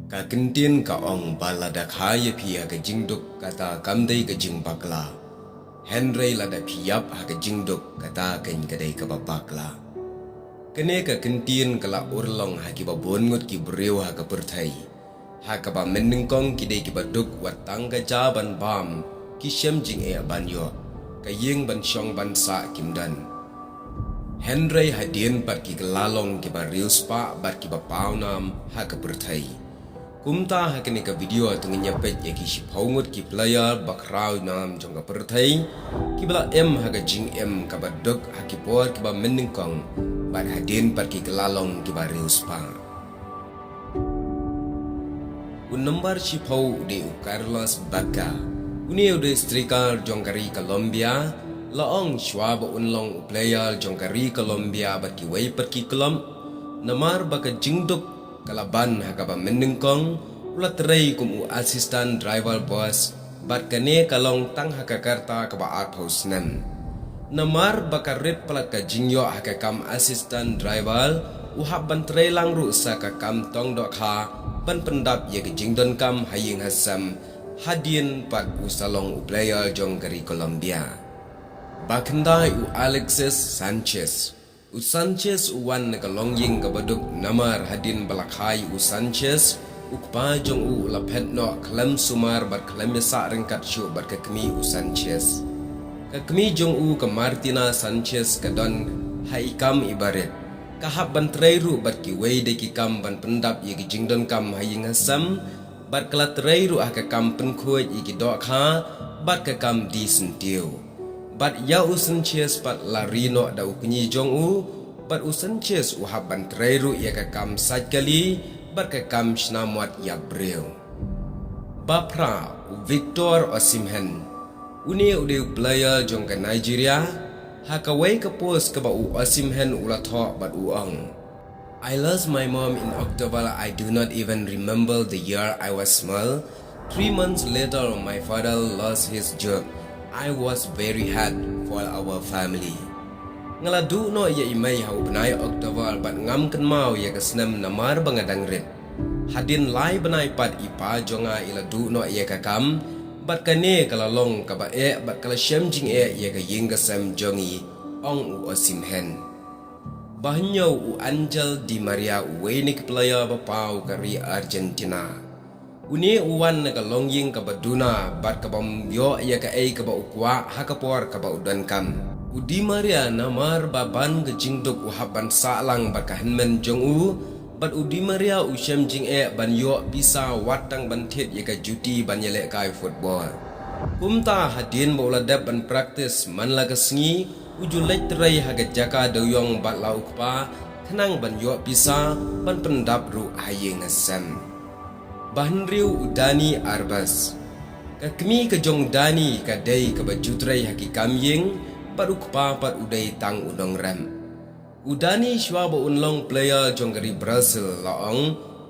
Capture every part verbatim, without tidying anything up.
Ka kyntien ka ong ba lada kha ïa phi ha ka jingduk kata kam dei ka jingbakla. Hynrei lada phi ïap ha ka jingduk kata kan ka dei kaba bakla. Kane ka kyntien ka la urlong ha kiba bun ngut ki briew ha ka pyrthei. Ha kaba mynnyngkong ki dei kiba duk wat tang ka ja ban bam, ki shem jingeh ban ïoh, ka ïing ban shong ban sah kim don. Hynrei hadien pat ki la long kiba riewspah bad kiba pawnam ha ka pyrthei. Kumta ha kane ka video to ngin ïa peit ïa ki shiphew ngut ki player ba khraw nam jong ka pyrthei, kiba la im ha ka jingim kaba duk ha ki por kiba mynnyngkong, bad hadien pat ki la long kiba riewspah. U number shiphew u dei u Carlos Bacca. Une u dei striker jong ka ri Colombia, la ong shuwa ba un long u player jong ka ri Colombia bad kiwei pat ki club. Namar ba ka jingduk ka la ban ha kaba mynnyngkong, u la trei kum u assistant driver boss, bad kane ka long tang ha ka rta kaba arphew snem. Namar ba ka rit palat ka jingïoh ha ka kam assistant driver, u hap ban trei lang ruh sa ka kam tong dohkha, ban pyndap ïa ka jingdonkam ha ïing ha sem, hadien pat u sa long u player jong ka ri Colombia. Ba khyndai u Alexis Sanchez. U Sanchez u wan na ka longïing kaba duk namar hadien ba la kha ïa u Sanchez, u kpa jong u u la phet noh khlem sumar bad khlem ïasah ryngkat shuh bad ka kmie u Sanchez. Ka kmie jong u ka Martina Sanchez ka don ha i kam i barit. Ka hap ban trei ruh bad kiwei de ki kam ban pyndap ïa ki jingdonkam ha ïing ha sem, bad ka la trei ruh ha ka kam pynkhuid ïa ki dohkha, bad ka kam die syntiew. Bad ïa u Sanchez pat la ri noh da u kñi jong u, bad u Sanchez u hap ban trei ruh ïa ka kam sait kali, bad ka kam shna mot ïa briew. Ba phra, u Victor Osimhen. Une u dei u player jong ka Nigeria, ha kawei ka post kaba u Osimhen u la thoh bad u ong. I lost my mom in October. I do not even remember the year I was small. Three months later, my father lost his job. I was very hurt for our family. Nga la duh noh ïa i mei ha u bnai October bad ngam kynmaw ïa ka snem namar ba nga dang rit. Hadien lai bnai pat i pa jong nga i la duh noh ïa ka kam, bad kane ka la long kaba eh bad ka la shem jingeh ïa ka ïing ka sem jong i, ong u Osimhen. Ba hynñiew u Angel Di Maria, uwei na ki player ba paw ka ri Argentina. Une u wan na ka longïing kaba duna bad kaba ym ïoh ïa kaei kaba u kwah ha ka por kaba u donkam. U Di Maria namar ba ban ka jingduk u hap ban sah lang bad ka hynmen jong u, bad u Di Maria u shem jingeh ban ïoh pisa wat tang ban thied ïa ka juti ban ïalehkai football. Kumta hadien ba u la dep ban practice man la ka sngi, u ju leit trei ha ka jaka dewïong bad la u kpa, khnang ban ïoh pisa ban pyndap ruh ha ïing ha sem. Ba hynriew u Dani Alves. Ka kmie ka jong u Dani ka dei kaba ju trei ha ki kam ïing, bad u kpa pat u dei tang u nongrem. U Dani shuwa ba un long player jong ka ri Brazil la ong,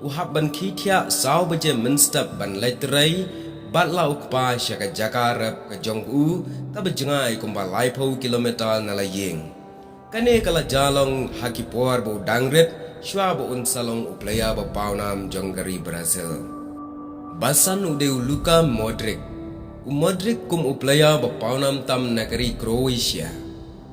u hap ban khie thiah saw baje mynstep ban leit trei, bad la u kpa sha ka jaka rep ka jong u, kaba jngai kumba laiphew kilometer na la ïing. Kane ka la ja long ha ki por ba u dang rit, shuwa ba un sa long u player ba pawnam jong ka ri Brazil. Ba san u dei u Luka Modric. U Modric kum u player ba pawnam tam na ka ri Croatia.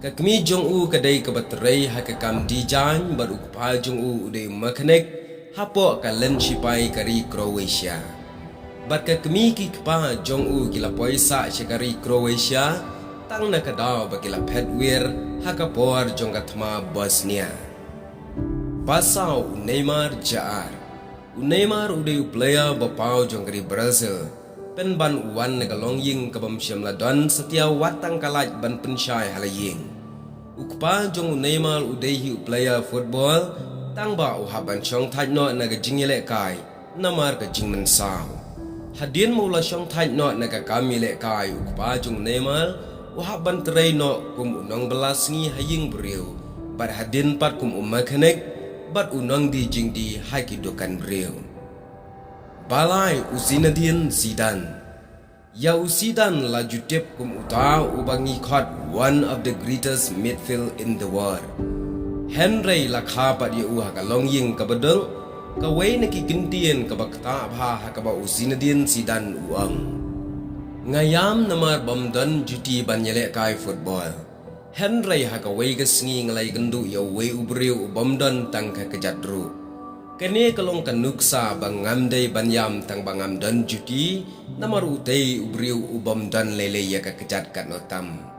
Ka kmie jong u ka dei kaba trei ha ka kam design bad u kpa jong u u dei u mechanic, hapoh ka lynsipai ka ri Croatia. Bad ka kmie ki kpa jong u ki la poi sah sha ka ri Croatia, tang na ka daw ba ki la phet wir ha ka por jong ka thma Bosnia. Ba saw u Neymar Jr. U Neymar u dei u player ba paw jong ka ri Brazil. Pynban u wan na ka longïing kaba ym shym la don satia wat tang ka lait ban pynshai ha la ïing. U kpa jong u Neymar u dei hi u player football, tang ba u hap ban shongthait noh na ka jingïalehkai, namar ka jingmynsaw. Hadien ba u la shongthait noh na ka kam ïalehkai u kpa jong u Neymar, u hap ban trei noh kum u nongbylla sngi ha ïing briew, bad hadien pat kum u mechanic, bad u nongdie jingdie ha ki dukan briew. Ba lai u Zinedine Zidane. Ïa u Zidane la ju tip kum uta uba ngi khot one of the greatest midfield in the world. Hynrei la kha pat ïa u ha ka longïing kaba duk, Kawei na ki kyntien kaba ktah bha ha kaba u Zinedine Zidane u ong, nga ïam namar bym don juti ban ïalehkai football. Hynrei ha kawei ka sngi nga la ïakynduh ïa uwei u briew u bym don tang ka kjat ruh. Kane ka long ka nuksa ba ngam dei ban ïam tang ba ngam don juti, namar utei u briew u bym don lei lei ïa ka kjat katno tam.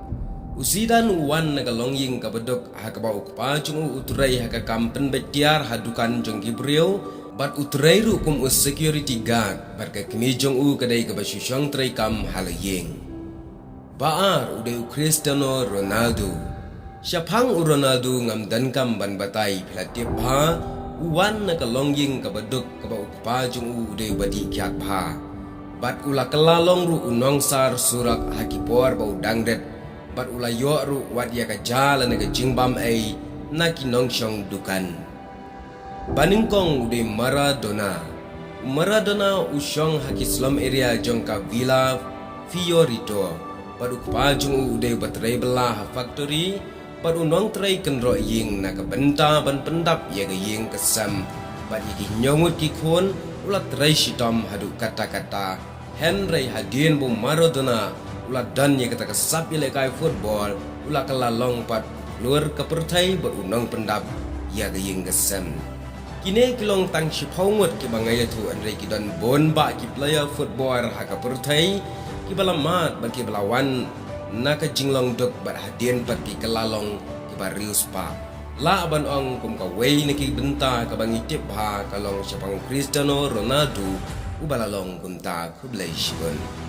U Zidane u wan na ka longïing kaba duk ha kaba u kpa jong u u trei ha ka kam pynbeit tiar ha dukan jong ki briew, bad u trei ruh kum u security guard, bad ka kmie jong u ka dei kaba shu shong trei kam ha la ïing. Ba ar u dei u Cristiano Ronaldo. Shaphang u Ronaldo ngam donkam ban batai, phi la tip bha, u wan na ka longïing kaba duk kaba u kpa jong u u dei uba dih kiad bha. Bad u la kylla long ruh u nongsar surok ha ki por ba u dang rit. Bad u la ïoh ruh wat ïa ka ja lane ka jingbam ei na ki nongshong dukan. Ba nyngkong u dei Maradona. U Maradona u shong ha ki slum area jong ka Villa Fiorito. Bad u kpa jong u u dei uba trei bylla ha factory. Bad u nongtrei kynroh ïing na ka bynta ban pyndap ïa ka ïing ka sem. Bad ïa ki hynñiew ngut ki khun u la trei shitom haduh katta katta. Hynrei hadien ba u Maradona u la don ïa kata ka sap ïalehkai football, u la kylla long pat u khlur ka pyrthei bad u nongpyndap ïa ka ïing ka sem. Kine ki long tang shiphew ngut kiba nga ïathuh, hynrei ki don bun bah ki player football ha ka pyrthei kiba la mad bad kiba la wan na ka jinglong duk bad hadien pat ki kylla long kiba riewspah. Lah ban ong kum kawei na ki bynta kaba ngi tip bha ka long shaphang u Cristiano Ronaldo uba la long kumta. Khublei shibun.